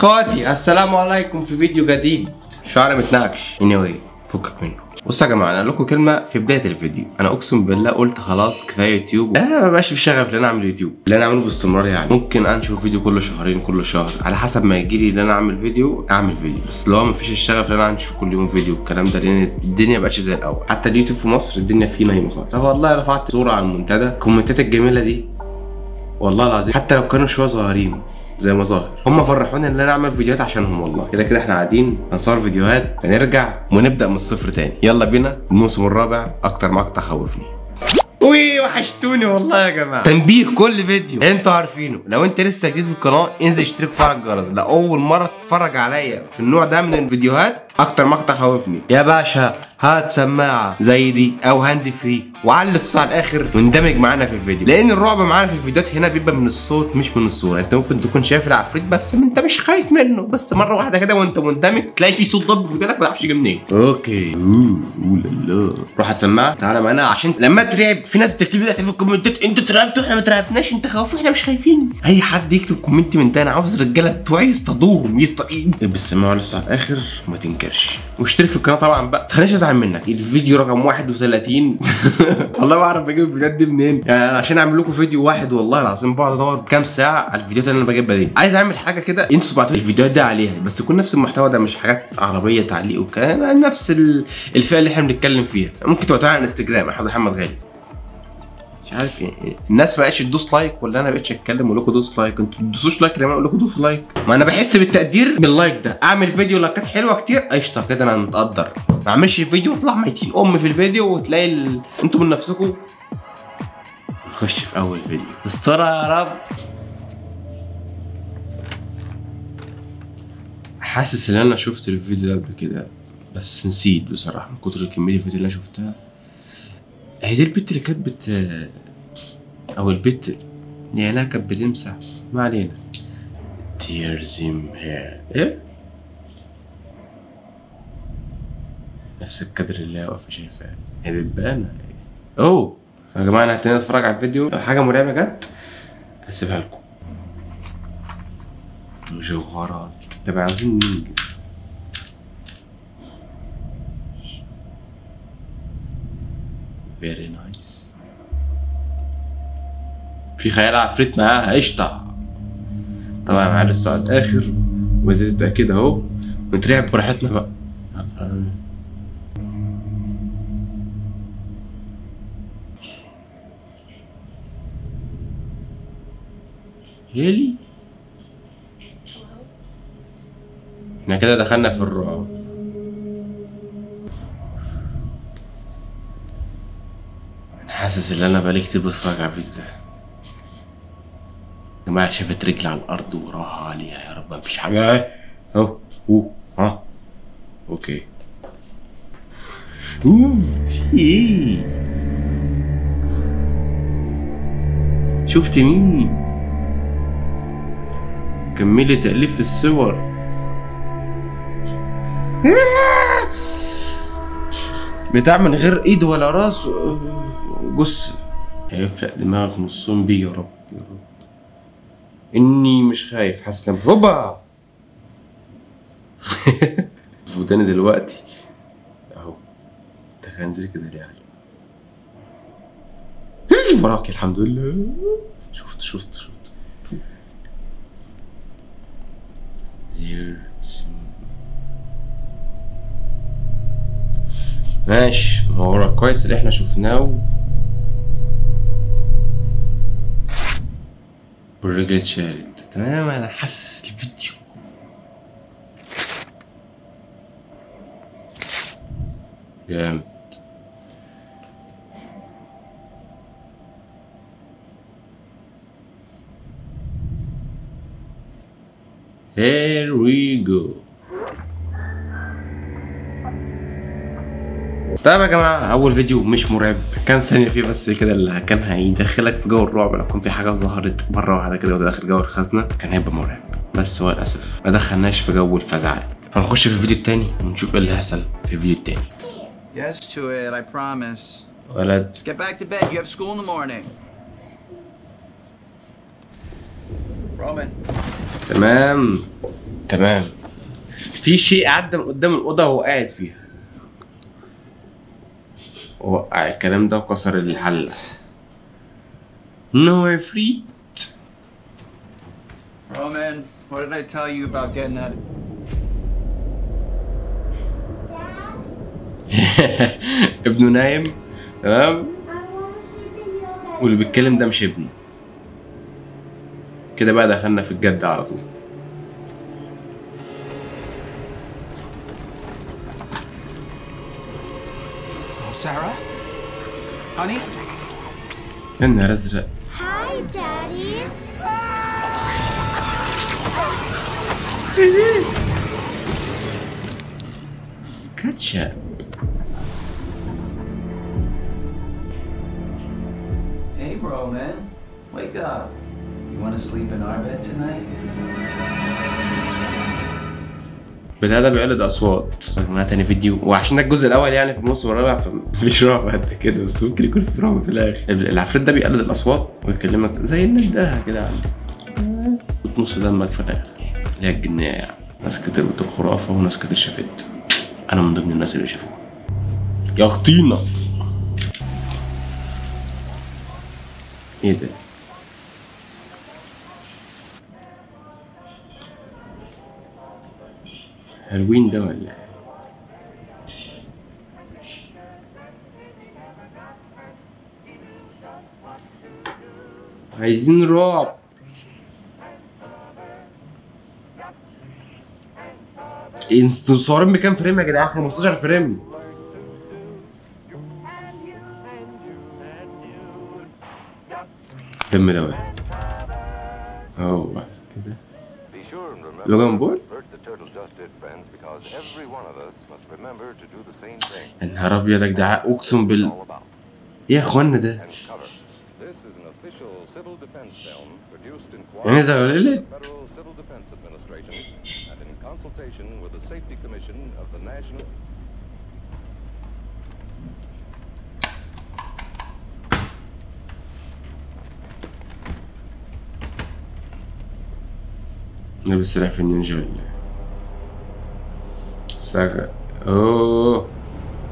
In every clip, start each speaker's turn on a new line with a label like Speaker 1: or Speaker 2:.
Speaker 1: اخواتي السلام عليكم في فيديو جديد. شعري متناكش anyway فكك منه. بصوا يا جماعة، انا اقول لكم كلمة في بداية الفيديو. انا اقسم بالله قلت خلاص كفاية يوتيوب، ما بقاش في شغف ان انا اعمل يوتيوب، اللي انا اعمله باستمرار. يعني ممكن انشر فيديو كل شهرين كل شهر على حسب ما يجي لي ان انا اعمل فيديو اعمل فيديو، بس اللي هو ما فيش الشغف ان انا انشر كل يوم فيديو الكلام ده، لان الدنيا ما بقتش زي الاول. حتى اليوتيوب في مصر الدنيا فيه نايمة خالص. انا والله رفعت صوره على المنتدى، الكومنتات الجميلة دي والله العظيم حتى لو كانوا شوية صغيرين زي ما ظاهر هم فرحوني ان انا اعمل فيديوهات عشانهم. والله كده كده احنا قاعدين هنصور فيديوهات، هنرجع ونبدا من الصفر تاني. يلا بينا الموسم الرابع، اكتر مقطع خوفني. وي وحشتوني والله يا جماعة. تنبيه كل فيديو انتوا عارفينه، لو انت لسه جديد في القناة انزل اشترك وفعل الجرس. لو اول مرة تتفرج عليا في النوع ده من الفيديوهات، اكتر مقطع خوفني يا باشا هات سماعه زي دي او hand free وعلي الصوت على الاخر واندمج معانا في الفيديو، لان الرعب معانا في الفيديوهات هنا بيبقى من الصوت مش من الصورة. انت ممكن تكون شايف العفريت بس انت مش خايف منه، بس مرة واحدة كده وانت مندمج تلاقي في صوت ضرب في ودانك ما تعرفش جه منين. okay اوه لا روح هات سماعه تعالى معانا، عشان لما ترعب في ناس بتكتب لي في الكومنتات انتوا اترعبتوا احنا ما اترعبناش، انت خوفوا احنا مش خايفين. اي حد يكتب comment من ده انا عاوز الرجالة بتوعي يصطادوهم البس السماعة لسه على الاخر وما تنكرش، واشترك في القناة طبعا بقى. تخلينيش ازعل منك. الفيديو رقم 31 والله ما اعرف بجيب الفيديوهات دي منين، يعني عشان اعمل لكم فيديو واحد والله العظيم بقعد ادور كام ساعة على الفيديوهات اللي انا بجيبها دي. عايز اعمل حاجة كده انتوا تبعتوا لي الفيديوهات دي عليها، بس يكون نفس المحتوى ده، مش حاجات عربية تعليق وكلام، نفس الفئة اللي احنا بنتكلم فيها. ممكن تبعتوها على الانستجرام احمد محمد غالي. مش عارف إيه. الناس ما بقتش تدوس like ولا انا بقيتش اتكلم واقول لكم دوس like؟ انتوا ما تدوسوش like لما اقول لكم دوس like. ما انا بحس بالتقدير بال like ده. اعمل فيديو لايكات حلوة كتير قشطه كده انا متقدر، ما اعملش فيديو اطلع ميتين ام في الفيديو وتلاقي انتوا من نفسكم. نخش في اول فيديو، استرها يا رب. حاسس ان انا شفت الفيديو ده قبل كده بس نسيت بصراحة من كتر كمية الفيديو اللي انا شفتها. هي دي البت اللي كانت او البت اللي عينها كانت بتمسح، ما علينا. tears in hair ايه؟ نفس الكادر اللي هي واقفة شايفاه، هي بتبان. اوه يا جماعة انا هبتدي اتفرج على الفيديو، لو حاجة مرعبة جت هسيبها لكم. مجوهرات. طب عاوزين ننجز. very nice. في خيال عفريت معاها قشطة. طبعا معانا لسه على الآخر وزيت التأكيد أهو، ونترعب براحتنا بقى. هيلي احنا كده دخلنا في الرعب. حاسس ان انا بقالي كتير بتفرج على الفيديو ده. يا جماعة شافت رجل على الارض وراها عليها، يا رب مفيش حاجة. اهو اوه ها okay. اوه في ايه؟ شفت مين؟ كملي تأليف الصور. بتاع من غير ايد ولا راس جثة. هيفلق دماغك نصهم بيه. يا رب يا رب اني مش خايف، حاسس ان هوبا في وداني دلوقتي اهو. انت خنزير كده ليه يا علي؟ وراك الحمد لله. شفت شفت شفت. ماشي، ما هو كويس اللي احنا شفناه. والرجل اتشالت تمام. انا حاسس الفيديو جامد. Here we go. طيب يا جماعة اول فيديو مش مرعب، كام ثانية فيه بس كده اللي كان هيدخلك في جو الرعب. لو كان في حاجة ظهرت مرة واحدة كده وداخل جو الخزنة كان هيبقى مرعب، بس هو للاسف ما دخلناش في جو الفزع. فنخش في الفيديو التاني ونشوف ايه اللي هيحصل في الفيديو التاني.
Speaker 2: Yes to it, I promise.
Speaker 1: ولد.
Speaker 2: Just get back to bed. You have school in the morning. Roman.
Speaker 1: تمام. تمام. في شيء عدى من قدام الأوضة وهو قاعد فيها. وقع الكلام ده وكسر الحلة. No عفريت.
Speaker 2: Roman, what did I tell you about getting out?
Speaker 1: ابنه نايم، تمام؟ واللي بيتكلم ده مش ابنه. كده بقى دخلنا في الجد على طول.
Speaker 2: Sarah? Honey?
Speaker 1: يا نهار ازرق.
Speaker 3: Hi, Daddy.
Speaker 1: كاتشب.
Speaker 2: Hey, Roman. Wake up. You want to sleep in our bed tonight?
Speaker 1: بتاع ده بيقلد اصوات. يا جماعة تاني فيديو، وعشان ده الجزء الاول يعني في الموسم الرابع فمفيش رعب قد كده، بس ممكن يكون في رعب في الاخر. العفريت ده بيقلد الاصوات ويكلمك زي النداهه كده عندك، وتمص دمك في الاخر، اللي هي الجنيه يعني. ناس كتير بتقول خرافه وناس كتير شافت، انا من ضمن الناس اللي شافوها. يا خطينا ايه ده؟ هالوين ده ولا ايه؟ عايزين رعب. انتوا مصورين بكام frame يا جدعان؟ 15 frame. دم ده ولا ايه؟ كده لوجان بول؟ يا نهار ابيض يا جدعان، اقسم بالله ايه يا اخوانا ده؟ يعني زغللت. لابس سلاح في النينجا ولا ايه؟ الساعة اوه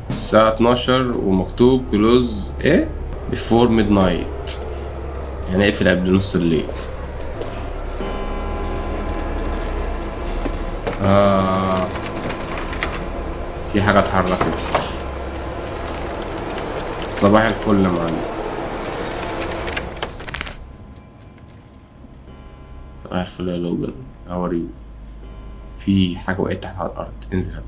Speaker 1: الساعة 12 ومكتوب close ايه؟ before midnight، يعني اقفل قبل نص الليل. في حاجة اتحركت. صباح الفل يا معلم. صباح الفل يا لوجان. How are you؟ في حاجة وقعت تحت على الأرض، انزل هات.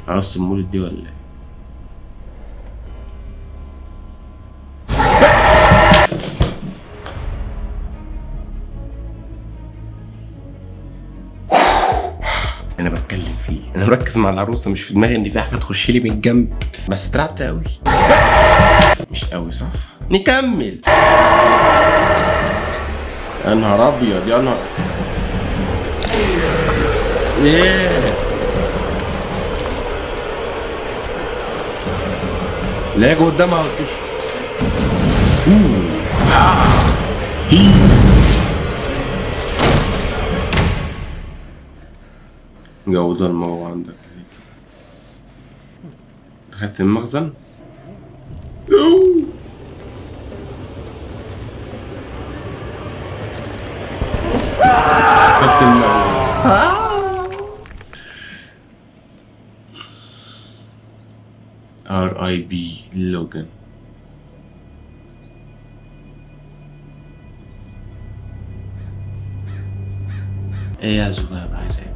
Speaker 1: عروسة المولد دي ولا ايه؟ أنا بتكلم فيه، أنا مركز مع العروسة، مش في دماغي إن في حاجة تخش لي من الجنب، بس اترعبت أوي. مش أوي صح؟ نكمل. يا نهار أبيض يا نهار إيه؟ لا يجي قدامها على الكش. جو ضلمة هو عندك. دخلت المخزن. دخلت المخزن. RIP لوجان. ايه يا ذباب عايز ايه؟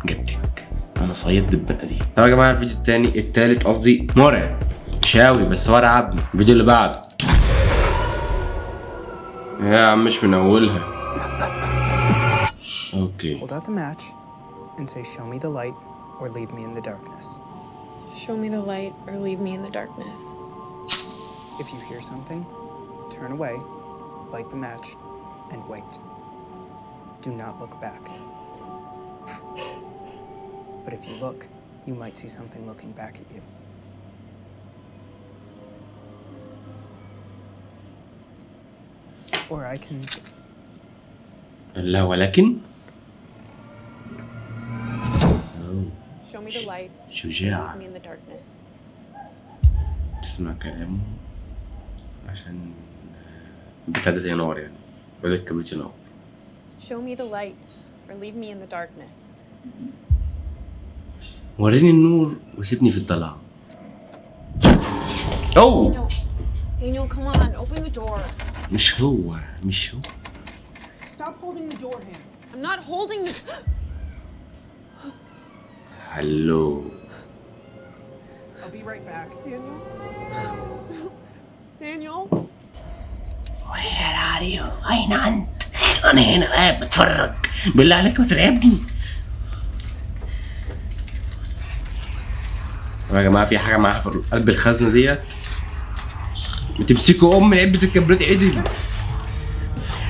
Speaker 1: جبتك انا صيدت البنقه دي. طب يا جماعة الفيديو التاني التالت قصدي مرعب شاوي بس هو رعبني. الفيديو اللي بعده يا عم مش من اولها. Okay.
Speaker 4: Hold out the match and say show me the light or leave me in the darkness.
Speaker 5: Show me the light or leave me in the darkness.
Speaker 4: If you hear something, turn away, light the match, and wait. Do not look back. But if you look, you might see something looking back at you. Or I can.
Speaker 1: لا ولكن.
Speaker 5: Show me the light.
Speaker 1: شجاعة.
Speaker 5: Leave me in the darkness.
Speaker 1: تسمع كلامه عشان بتاع ده ينور يعني. ولا الكبريت ينور.
Speaker 5: Show me the light or leave me in the darkness.
Speaker 1: وريني النور وسيبني في الظلام. أوه.
Speaker 5: Daniel, come on, open the door.
Speaker 1: مش هو، مش هو.
Speaker 4: Stop holding the door handle.
Speaker 5: I'm not holding the.
Speaker 1: Hello.
Speaker 4: I'll be right back.
Speaker 5: Daniel. Daniel.
Speaker 1: Where are you? أين أنت؟ أنا هنا قاعد بتفرج. بالله عليك ما ترعبني. يا جماعة في حاجة معاها في قلب الخزنة ديت. بتمسكوا أم علبة الكبريت عدل.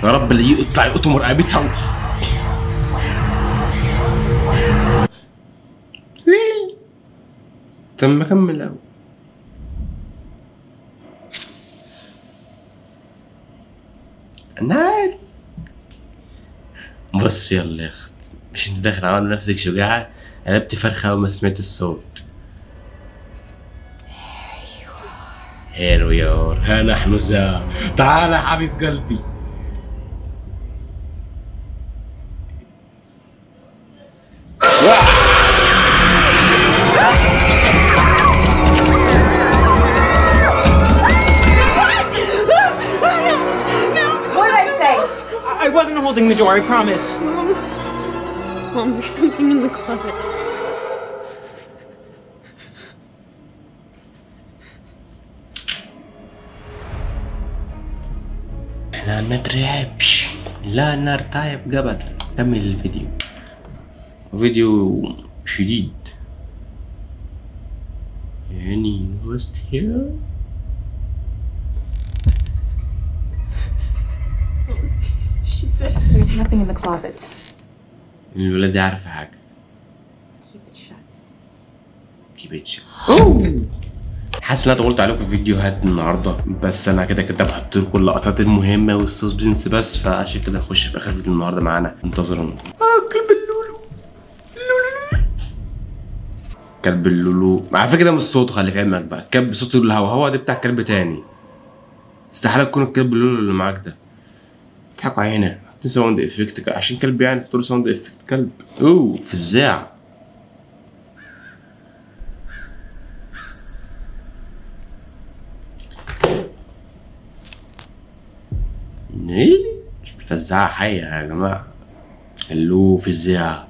Speaker 1: يا رب اللي يقطع يقطم رقبتها. Really؟ طب ما أكمل الأول. أنا عارف. بص يلا يا أخت، مش أنت داخل عامل نفسك شجاعة؟ قلبت فرخة أول ما سمعت الصوت. Here we are. ها نحن ذا. تعال يا حبيب قلبي.
Speaker 4: What did I say? I wasn't holding the door, I promise.
Speaker 5: Mom. Mom, there's something in the closet.
Speaker 1: لا نترعبش، لا نرتعب ابدا. كمل الفيديو، فيديو شديد. Any ghost here?
Speaker 5: She said
Speaker 6: there's nothing in the closet.
Speaker 1: الولاد دي عارفة حاجة.
Speaker 6: Keep it shut.
Speaker 1: Keep it shut. أوه. حاسس ان انا طولت عليكم في فيديوهات النهارده، بس انا كده كده بحط لكم اللقطات المهمة وال suspense بس، فعشان كده نخش في اخر فيديو النهارده معانا. انتظرونا. كلب اللولو. اللولو. كلب اللولو على فكرة ده مش صوته، خلي في علمك بقى، كلب صوته الهوهوه ده بتاع كلب تاني. استحالة تكون الكلب اللولو اللي معاك ده. اضحكوا علينا، حاطين sound effect عشان كلب يعني، تحطوا له sound effect كلب. اوه فزاع. ايه؟ فزاعة حية يا جماعة. hello فزاعة.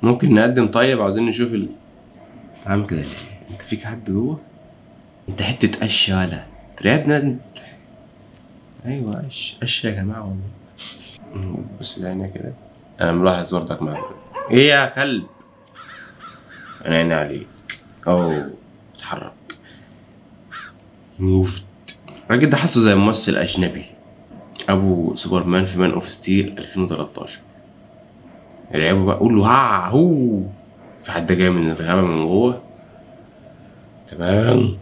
Speaker 1: ممكن نقدم طيب؟ عاوزين نشوف ال عامل كده ليه؟ انت فيك حد جوه؟ انت حتة قش ولا ترعبنا. ايوه قش قش يا جماعة والله. بص العينية كده، انا ملاحظ برضك معاك. ايه يا كلب؟ انا عيني عليك. اوه اتحرك. moved. الراجل ده حاسه زي ممثل اجنبي، ابو سوبرمان في Man of Steel 2013. العيبه بقى، قول له ها هو في حد جاي من الغابة من جوه. تمام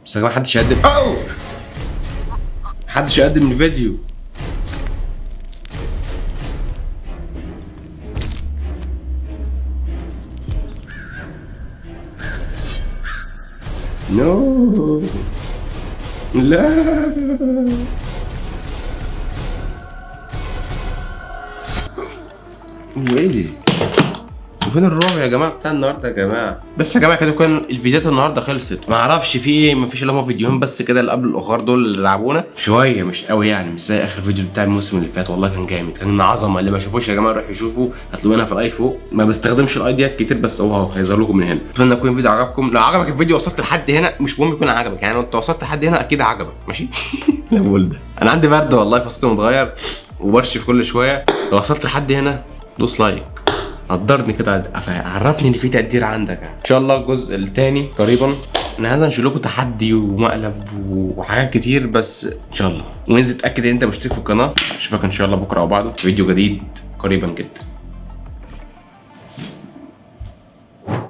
Speaker 1: بس يا جماعة محدش يقدم. اوه محدش يقدم الفيديو. no لا ويلي، وفين الرعب يا جماعة بتاع النهارده يا جماعة؟ بس يا جماعة كده كان الفيديوهات النهارده خلصت، ما اعرفش في ايه، ما فيش الا هما فيديوهين بس كده اللي قبل الاخر دول اللي لعبونا شوية، مش قوي يعني، مش زي اخر فيديو بتاع الموسم اللي فات. والله كان جامد، كان عظمه. اللي ما شافوش يا جماعة روح يشوفوا، هتلاقونا في ال i فوق. ما بستخدمش ال i ديت كتير بس هو هيظهر لكم من هنا. اتمنى يكون الفيديو عجبكم. لو عجبك الفيديو وصلت لحد هنا، مش مهم يكون عجبك يعني، لو انت وصلت لحد هنا اكيد عجبك. ماشي؟ لا بقول ده انا عندي برد والله، فصوتي متغير وبرشف كل شوية. لو وصلت لحد هنا دوس like، قدرني كده، عرفني ان في تقدير عندك. ان شاء الله الجزء الثاني قريبا. انا عايز انشر لكم تحدي ومقلب وحاجات كتير، بس ان شاء الله. وانزل اتاكد ان انت مشترك في القناة. اشوفك ان شاء الله بكره او بعده في فيديو جديد قريبا جدا.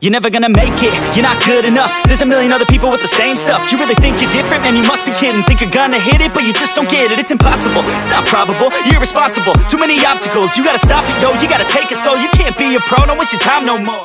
Speaker 7: You're never gonna make it, you're not good enough. There's a million other people with the same stuff. You really think you're different, man, you must be kidding. Think you're gonna hit it, but you just don't get it. It's impossible, it's not probable, you're irresponsible. Too many obstacles, you gotta stop it, yo. You gotta take it slow, you can't be a pro, don't waste your time no more.